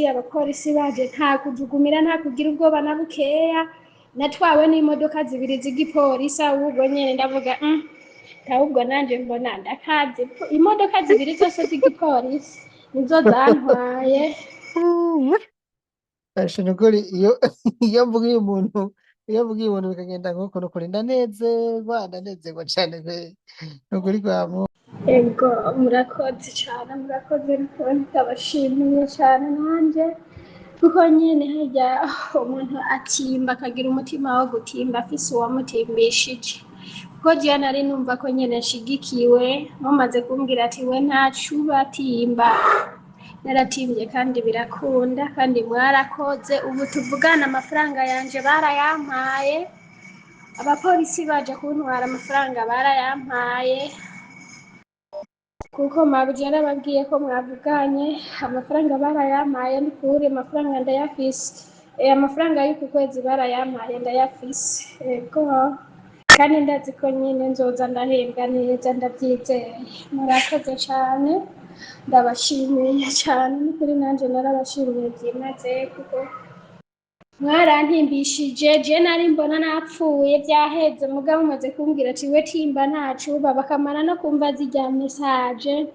Abapolisi baje nta kujugumira, nta kugira ubwoba na bukeya. Natwawe n'imodoka zibiri z'igipolisi. Ahubwo nyene ndavuga ahubwo nanje mbona ndakaze. Imodoka zibiri zose z'igipolisi nizo zantwaye. Asha, nukuri iyo mvuga uyu muntu bikagenda nk'uko, nukuri ndanezerwa, ndanezerwa cane pe, nukuri kwa. Ego, murakoze cane, murakoze, nukuri ndabashimiye cane nanje, kuko nyene harya umuntu atimba akagira umutima wo gutimba afise uwamutimbishije, kuko jewe nari numva ko nyene nshigikiwe. Mumaze kumbwira ati we ntaco ubatimba, naratimvye kandi birakunda. Kandi mwarakoze. Ubu tuvugana amafaranga yanje barayampaye. Abapolisi baje kuntwara, amafaranga barayampaye, kuko mabuja yarababwiye ko mwavuganye. Amafaranga barayampaye, nukuri amafaranga ndayafise. Amafaranga y'uku kwezi barayampaye, ndayafise. Ego, kandi ndazi ko nyine nzoza ndahembwa neza, ndabyizeye. Murakoze cane, ndabashimiye cane, nukuri nanje narabashimiye byimaze, kuko mwarantimbishije. Je nari mbona napfuye, vyaheze, mugabo mumaze kumbwira ati we timba ntacuba, bakamara no kumva zirya message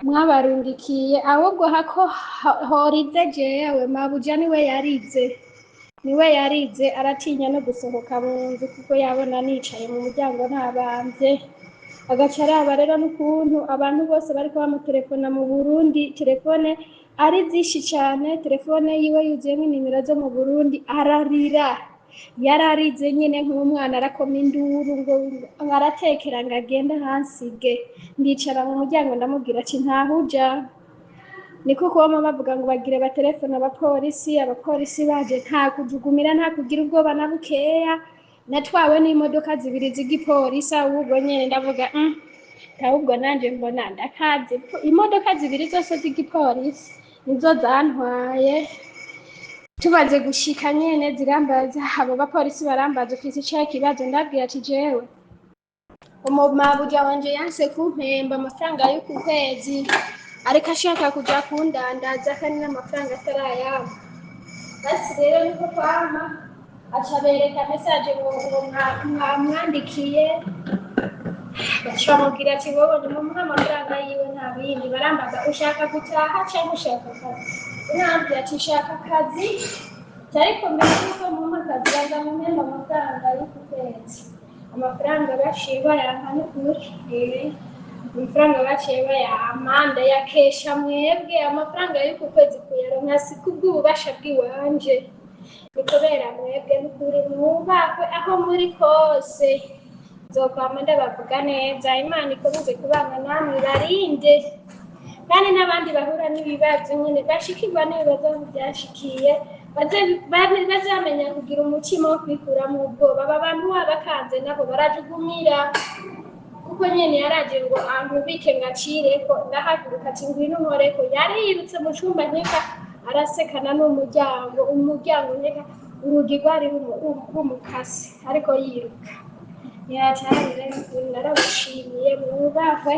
mwabarungikiye. Ahubwo hako horize jewe, mabuja niwe yarize, niwe yarize, aratinya no gusohoka mu nzu, kuko yabona nicaye mu muryango ntabamvye, agaca araba rero n'ukuntu abantu bose bariko bamutelefona mu Burundi, telefone ari zinshi cane, telefone yiwe yuzuyemwo inimero zo mu Burundi. Ararira, yararize nyene nk'umwana, arakoma induru ngo aratekera ngo agende hansige. Ndicara mu muryango, ndamubwira ati ntahuja. Niko kubama bavuga ngo bagire batelefone abapolisi. Abapolisi baje nta kujugumira, nta kugira ubwoba na bukeya. Natwawe n'imodoka zibiri z'igipolisi. Ahubwo nyene ndavuga ahubwo nanje mbona ndakaze. Imodoka zibiri zose z'igipolisi nizo zantwaye. Tumaze gushika nyene zirambaza, abo bapolisi barambaza: "Ufise icahe kibazo?" Ndabwira ati jewe umumabuja wanje yanse kumpemba amafaranga y'uku kwezi, ariko ashaka kuja kundandaza kandi n'amafaranga atarayampa. Basi rero niko kwama aca bereka message ngo mwamwandikiye, baca bamubwira ati wowe nimumuhe amafaranga yiwe, nta bindi. Barambaza: "Ushaka gutaha canke ushaka akazi?" Nambwira ati nshaka akazi, ariko mbere yuko mumpa akazi banza mumpembe amafaranga y'uku kwezi. Amafaranga baciye bayampa, n'ukuri amafaranga baciye bayampa, ndayakesha mwebwe. Amafaranga y'uku kwezi kuyaronka si kubw'ububasha bw'iwanje, ni kubera mwebwe. N'ukuri mwubakwe aho muri kose, nzokwama ndabavuga neza. Imana ikomeze kubana namwe, ibarinde, kandi n'abandi bahura n'ibibazo nyine, bashikirwa n'ibibazo byashikiye, bazamenya kugira umutima wo kwikuramo ubwoba. Aba bantu wabakanze nabo barajugumira, kuko nyene yaraje ngo ankubike ngo acireko, ndahaguruka ati ngwino unkoreko. Yari yirutse mu cumba, nkeka arasekana n'umuryango, umuryango nkeka urugi rwari rumukase ariko yiruka. Yatari rero, narabashimiye, mwubahwe.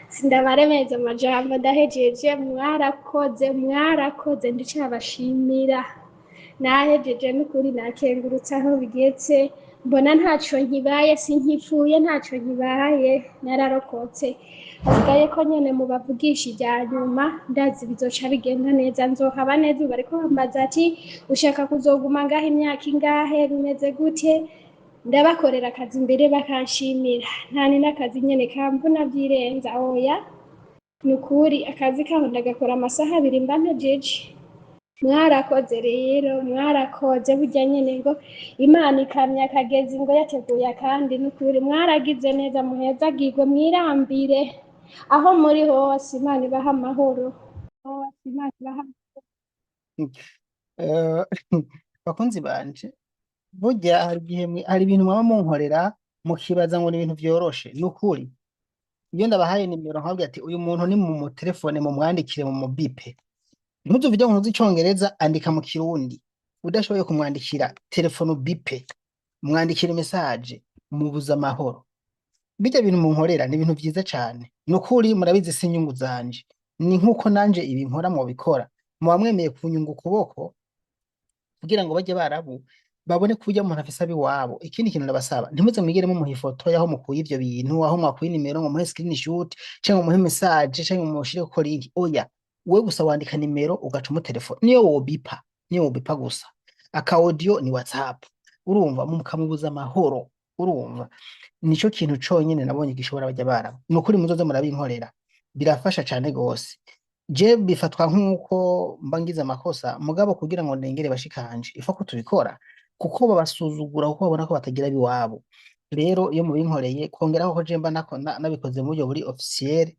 Sindabaremeza amajambo, ndahejeje. Mwarakoze, mwarakoze, ndicabashimira. Nahejeje n'ukuri, nakengurutse aho bigeze, mbona ntaco nkibaye, sinkipfuye, ntaco nkibaye, nararokotse. Hasigaye ko nyene mubavugisha irya nyuma, ndazi bizoca bigenda neza, nzohaba neza. Ubu bariko bambaza ati ushaka kuzoguma ngaho imyaka ingahe, bimeze gute? Ndabakorera akazi mbere bakanshimira, nta ni n'akazi nyene kamvuna vyirenza, oya, nukuri akazi kaho ndagakora amasaha 2 mba mpejeje. Mwarakoze rero, mwarakoze. Burya nyene ngo Imana ikamya akagezi ngo yateguye akandi. Nukuri mwaragize neza, muhezagirwe, mwirambire aho muri hose. Imana ibaha amahoro hose, Imana ibaha. Bakunzi banje, burya hari igihe hari ibintu mwaba munkorera mukibaza ngo ni ibintu vyoroshe. Nukuri iyo ndabahaye nimero nkababwira ati uyu muntu ni mu telefone, mumwandikire, mu mubipe, ntuzuvuge ngo ntuzi icongereza, andika mu Kirundi. Udashoboye kumwandikira, telefone ubipe, mwandikire message, mubuze amahoro. Bijya bintu munkorera ni ibintu vyiza cane, nukuri murabizi, si inyungu zanje, ni nkuko nanje ibi nkora mwobikora. Muba mwemeye kunyunga ukuboko kugira ngo bajye barabu babone ko urya muntu afise abiwabo. Ikindi kintu ndabasaba, ntimuze mwigere mumuha ifoto y'aho mukuye ivyo bintu, aho mwakuye nimero, ngo muhe screenshot canke ngo muhe message canke ngo mushireko link. Oya, wewe gusa wandika nimero ugaca umutelefona, niyo wobipa, niyo wobipa gusa aka audio ni WhatsApp, urumva mukamubuza amahoro. Urumva nico kintu conyene nabonye gishobora bajya baraba. Ni ukuri muzoze murabinkorera, birafasha cane gose. Je bifatwa nk'uko mba ngize amakosa, mugabo kugira ngo ndengere bashikanje ifa ko tubikora, kuko babasuzugura, kuko babona ko batagira abiwabo. Rero iyo mubinkoreye, kongeraho ko je mba nabikoze mu buryo buri officiel,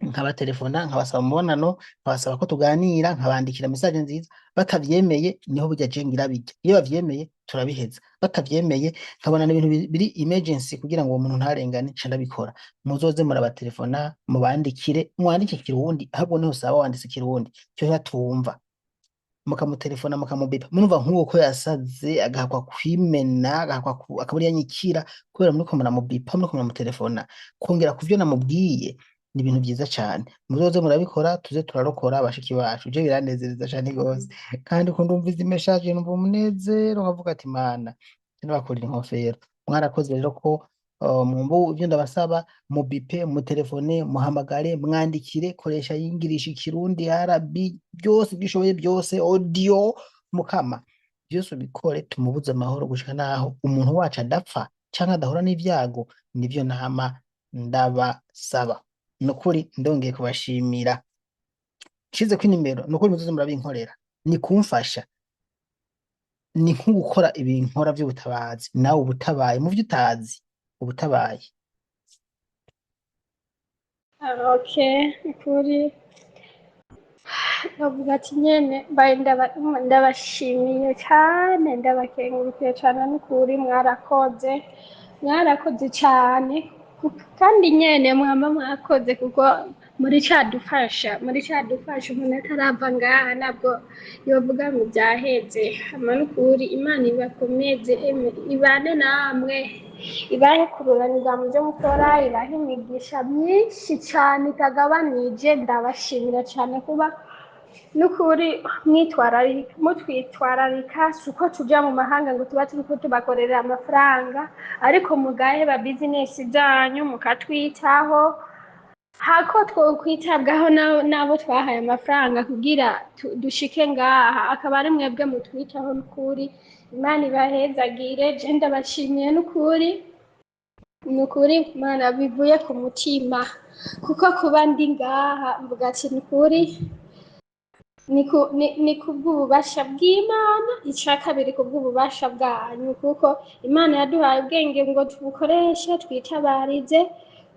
nkabatelefona, nkabasaba umubonano, nkabasaba ko tuganira, nkabandikira message nziza, batavyemeye niho burya je ngira bijya. Iyo bavyemeye turabiheza, batavyemeye nkabona n'ibintu biri emergency kugira ngo uwo muntu ntarengane, nca ndabikora. Muzoze murabatelefona, mubandikire, mwandike Kirundi, ahubwo niho usaba wanditse Kirundi cyo yatumva, mukamutelefona, mukamubipa. Murumva nk'uwo ko yasaze, agahakwa kwimena, agahakwa akabura yanyikira kubera muriko muramubipa, muriko muramutelefona, kongera kuvyo namubwiye. Ni ibintu vyiza cane, muzoze murabikora, tuze turarokora bashiki bacu. Je biranezereza cane gose, kandi ko ndumva izi message numva umunezero, nkavuga ati: "Mana, nabakurira inkofero, mwarakoze." Rero ko mwumva ivyo ndabasaba, mubipe, mutelefone, muhamagare, mwandikire, koresha English, Kirundi, Arabi, byose ibyo ushoboye byose, audio, mukama byose ubikore, tumubuze amahoro gushika naho umuntu wacu adapfa canke adahura n'ivyago. Nivyo nama ndabasaba. Nukuri ndongeye kubashimira, nshizeko inimero. Nukuri muzoze murabinkorera, ni kumfasha, ni nko gukora ibinkora vy'ubutabazi. Nawe ubutabaye mu vyo utazi, ubutabaye. Okay, ukuri bavuga ati nyene mbaye ndabashimiye cyane, ndabakengurukiye cyane. N'ukuri mwarakoze, mwarakoze cyane. Kandi nyene mwama mwakoze, kuko muri cadufasha, muri cadufasha. Umuntu atarava ngaha ntabwo yovuga ngo byaheze. Hama n'ukuri Imana ibakomeze, emwe ibane namwe, ibahe kururanirwa mu byo mukora, ibahe imigisha myinshi cyane itagabanije. Ndabashimira cyane kuba n'ukuri mwitwararika, mutwitwararika. Si uko tuja mu mahanga ngo tuba turiko tubakorera amafaranga, ariko mugaheba bizinesi zanyu mukatwitaho, hako twokwitabwaho n'abo twahaye amafaranga kugira dushike ngaha, akaba ari mwebwe mutwitaho. N'ukuri Imana ibahezagire. Je ndabashimiye n'ukuri, nukuri Mana, bivuye ku mutima, kuko kuba ndi ngaha mvuga ati nukuri ni kubw'ububasha bw'Imana, ica kabiri kubw'ububasha bwanyu, kuko Imana yaduhaye ubwenge ngo tubukoreshe twitabarize.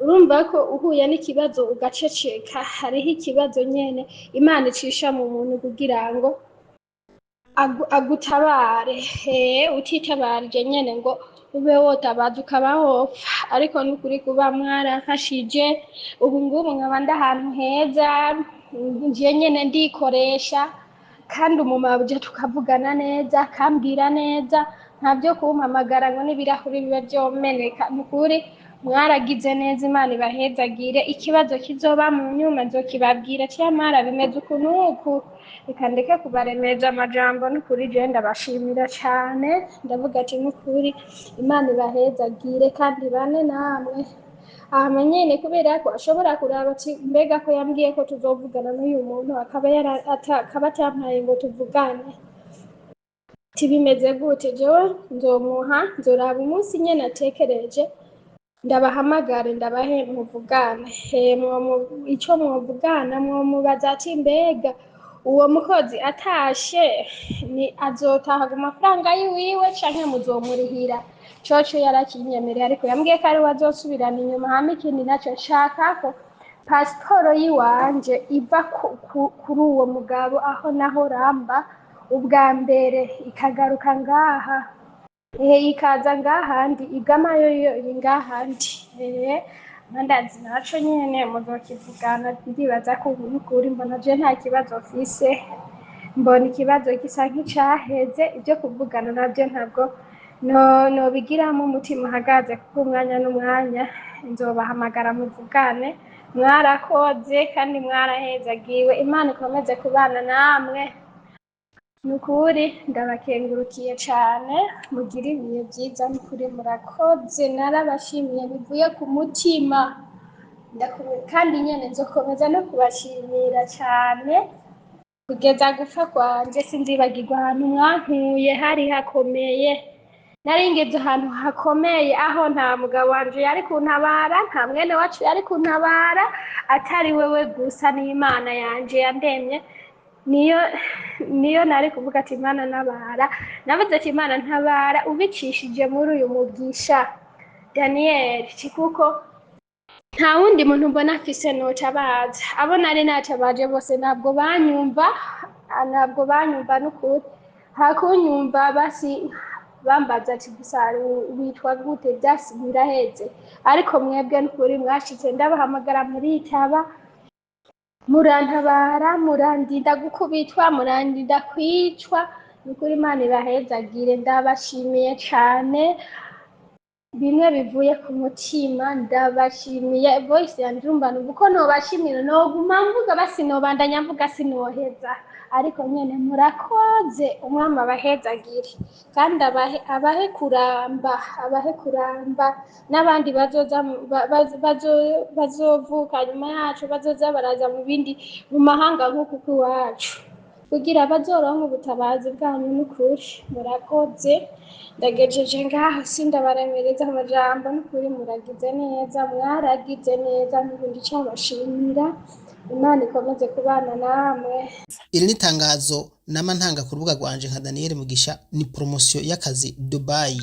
Urumva ko uhuye n'ikibazo ugaceceka, hariho ikibazo nyene Imana icisha mu muntu kugira ngo agutabare. He utitabarije nyene ngo ube wotabaza, ukaba wopfa. Ariko nukuri kuba mwarafashije, ubu ngubu nkaba ndi ahantu heza, nje nyene ndikoresha, kandi umumabuje tukavugana neza, akambwira neza, nta byo kumpamagara ngo n'ibirahuri bibe vyomeneka. Nukuri mwaragize neza, Imana ibahezagire. Ikibazo kizoba mu nyuma nzokibabwira, cyamara bimeze uku n'uku. Reka ndeke kubaremeza amajambo. Nukuri je ndabashimira cane, ndavuga ati nukuri Imana ibahezagire kandi bane namwe. Hama nyene kubera ko ashobora kuraba ati mbega ko yambwiye ko tuzovugana n'uyu muntu, akaba akaba atampaye ngo tuvugane, ati bimeze gute? Jewe nzomuha, nzoraba umunsi nyene atekereje, ndabahamagare, ndabahe muvugane. He ico mwovugana, mwomubaza ati mbega uwo mukozi atashe ni azotaha ku mafaranga yiwiwe canke muzomurihira? Coco yarakinyemereye, ariko yambwiye ko ariwe azosubirana inyuma. Hama ikindi naco nshaka ko pasiporo yiwanje iva kuri uwo mugabo aho naho ramba ubwa mbere, ikagaruka ngaha, ikaza ngahandi, igamayo yo iri ngahandi. Ndazi naco nyene muzokivugana. Ndibaza ko ubu nukuri mbona je nta kibazo mfise, mbona ikibazo gisa nk'icaheze. Ibyo kuvugana navyo ntabwo no nobigiramo umutima uhagaze, kuko umwanya n'umwanya nzobahamagara muvugane. Mwarakoze kandi mwarahezagiwe. Imana ikomeze kubana namwe. Ni ukuri ndabakengurukiye cane, mugire ibihe byiza. Nukuri murakoze, narabashimiye bivuye ku mutima. Kandi nyene nzokomeza no kubashimira cane kugeza gupfa kwanje. Sinzibagirwa ahantu mwankuye, hari hakomeye. Naringeze ahantu hakomeye aho nta mugabo wanje yari kuntabara, nta mwene wacu yari kuntabara, atari wewe gusa n'Imana yanje yandemye. Niyo nari kuvuga ati: "Imana ntabara." Navuze ati: "Imana ntabara ubicishije muri uyu mugisha Daniel," kuko nta wundi muntu mbona afise notabaza. Abo nari natabaje bose ntabwo banyumva, ntabwo banyumva n'ukuri. Hakunyumva basi bambaza ati gusa: "Witwa gute?" Byasi biraheze. Ariko mwebwe n'ukuri mwashitse ndabahamagara muritaba, murantabara, murandinda gukubitwa, murandinda kwicwa. Nukuri Imana ibahezagire, ndabashimiye cane bimwe bivuye ku mutima. Ndabashimiye. Voice yanje urumva numva uko nobashimira, noguma mvuga basi, nobandanya mvuga, sinoheza. Ariko nyene murakoze, Umwami abahezagire kandi abahe kuramba, abahe kuramba n'abandi bazoza bazovuka nyuma yacu, bazoza baraza mu bindi mu mahanga nk'uku kw'iwacu kugira bazoronke ubutabazi bwanyu. N'ukuri murakoze, ndagejeje ngaho, sindabaremereza amajambo. N'ukuri muragize neza, mwaragize neza, n'ubundi icabashimira. Imana ikomeze kubana namwe. Iri ni itangazo nama ntanga ku rubuga rwanje nka Daniel Mugisha, ni promotion y'akazi Dubai,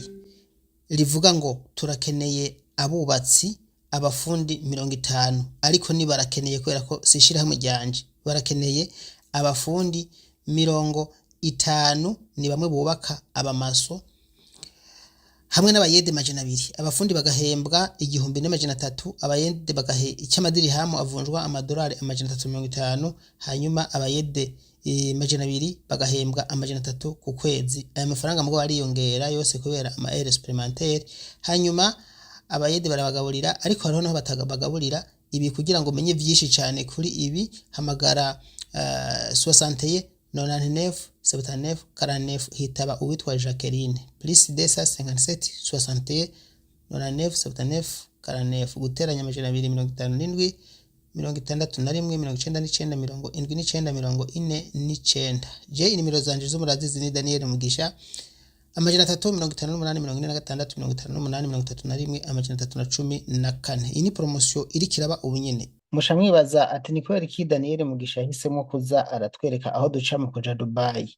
rivuga ngo turakeneye abubatsi, abafundi 50. Ariko ni barakeneye kubera ko si ishirahamwe ryanje, barakeneye abafundi 50, ni bamwe bubaka, abamaso, hamwe n'abayede 200. Abafundi bagahembwa 1300, abayede bagahe icy'amadirihamu avunjwa amadolari 350, hanyuma abayede 200 bagahembwa 300 ku kwezi. Aya mafaranga mugabo ariyongera yose kubera ama heures supplémentaires. Hanyuma abayede barabagaburira, ariko hariho naho batabagaburira. Ibi kugira ngo umenye vyinshi cyane kuri ibi, hamagara 61 99 79 49, hitaba uwitwa Jacqueline, plus 257 61 99 79 49, guteranya 257 61 99 79 49. Je inimero zanje zo murazizi, ni Daniel Mugisha, 358 46 58 31 314. Iyi ni promotion iriko iraba ubu nyene. Musha mwibaza ati: "Ni kubera iki Daniel Mugisha yahisemwo kuza aratwereka aho duca mu kuja Dubai?"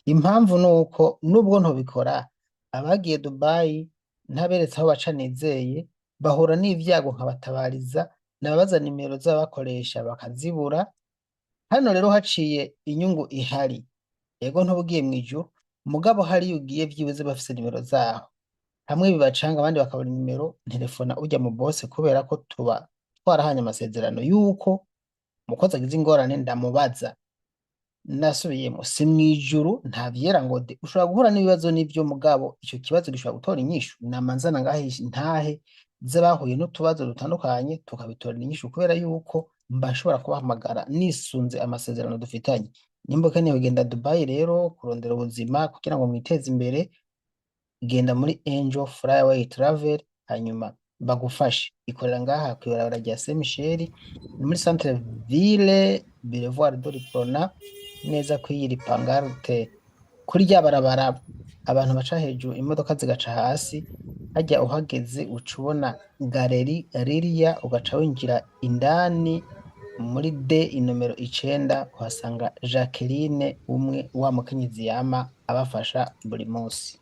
Impamvu ni uko nubwo ntobikora, abagiye Dubai ntaberetse aho baca nizeye bahura n'ivyago nkabatabariza, nababaza nimero z'abakoresha bakazibura. Hano rero haciye inyungu ihari. Ego, ntuba ugiye mw'ijuru, mugabo hariya ugiye vyibuze bafise nimero zaho. Hamwe bibacanga abandi bakabura nimero, nterefona urya mu boss, kubera ko tuba twarahanye amasezerano yuko umukozi agize ingorane ndamubaza. Nasubiyemo, si mw'ijuru, nta vyera ngo de. Ushobora guhura n'ibibazo n'ivyo, mugabo ico kibazo gishobora gutora inyishu. Nama nzana ngaho intahe z'abahuye n'utubazo dutandukanye, tukabitorera inyishu, kubera yuko mba nshobora kubahamagara nisunze amasezerano dufitanye. Nimba ukeneye kugenda Dubai rero kurondera ubuzima kugira ngo mwiteze imbere, genda muri Angel Flyaway Travel, hanyuma bagufashe. Ikorera ngaha kw'ibarabara rya Saint Michel, ni muri centre ville, Boulevard de l'Uprona, neza kw'iyiri pancarte kuri rya barabara abantu baca hejuru, imodoka zigaca hasi. Harya uhageze uca ubona galerie ririya, ugaca winjira indani muri D inomero 9, uhasanga Jacqueline, umwe wa mukenyezi yama abafasha buri munsi.